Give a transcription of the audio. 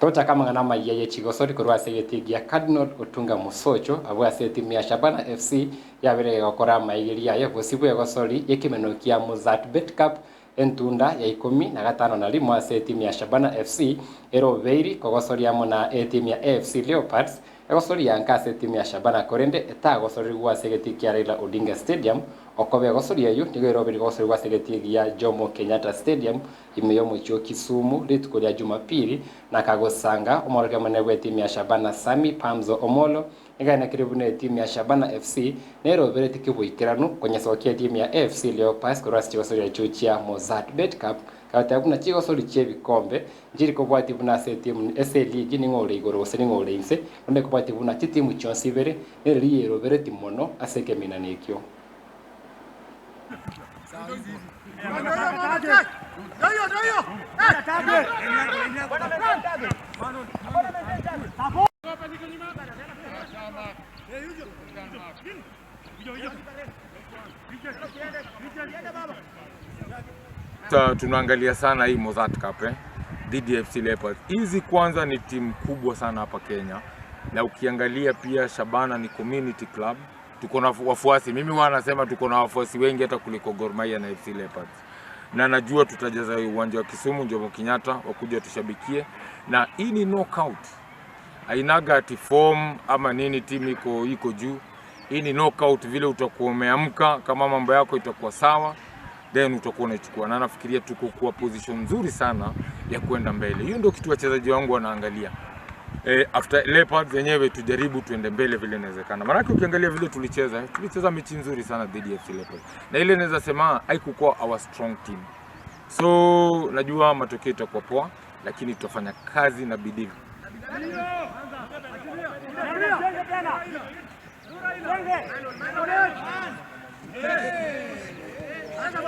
Tochaka amang'ana amayia ye chigosori korwa ase egetii gia Cardinal Otunga Mosocho abwo ase etimu ya Shabana FC yabeire egokora amaigerio aye bosio bw'egosori y'ekemeno kia Mozzart Bet Cup entunda ya ikomi na gatano na rimo ase etimu ya Shabana FC ere obeiri kogosoria amo na etimu ya AFC Leopards egosoria nka ase etimu ya Shabana korende etagosorigwa ase egetii kia Raila Odinga Stadium okoba egosoria eyio nigo ere obeiri gosorigwa ase egetii gia Jomo Kenyatta Stadium ime y'omochie o Kisumu rituko ria Jumapili, na akagosanga omorokia omonene bw'etimu ya Shabana Sammy Pamzo Omollo, egaenekire buna etimu ya Shabana FC nerobereti keboikeranu konyesokia etimu ya AFC Leopards korwa ase chigosori echio chia Mozzart Bet Cup, kagoteba buna chigosori chi'ebikombe nchiri kobwatia buna ase etimu ase eligi ning'o ore igoro gose ning'o ore inse, naende ekobwatia buna chitimu chionsi ibere nereri yerobereti mono ase ekeminano ekio. Tunaangalia sana hii Mozzart Cup dhidi ya FC Leopards. Hizi kwanza ni timu kubwa sana hapa Kenya, na ukiangalia pia Shabana ni community club. Tuko na wafuasi, mimi huwa nasema tuko na wafuasi wengi hata kuliko Gor Mahia na FC Leopards, na najua tutajaza uwanja wa Kisumu Jomo Kenyatta, wakuja tushabikie, na hii ni knockout, hainaga ati form ama nini, timu iko juu. Hii ni knockout, vile utakuwa umeamka, kama mambo yako itakuwa sawa, then utakuwa unaichukua, na nafikiria tuko kwa position nzuri sana ya kwenda mbele. Hiyo ndio kitu wachezaji wangu wanaangalia. After Leopards yenyewe tujaribu tuende mbele vile inawezekana. Maanake ukiangalia vile tulicheza mechi nzuri sana dhidi ya FC Leopards. Na ile naweza sema haikuwa our strong team. So najua matokeo itakuwa poa, lakini tutafanya kazi na bidii.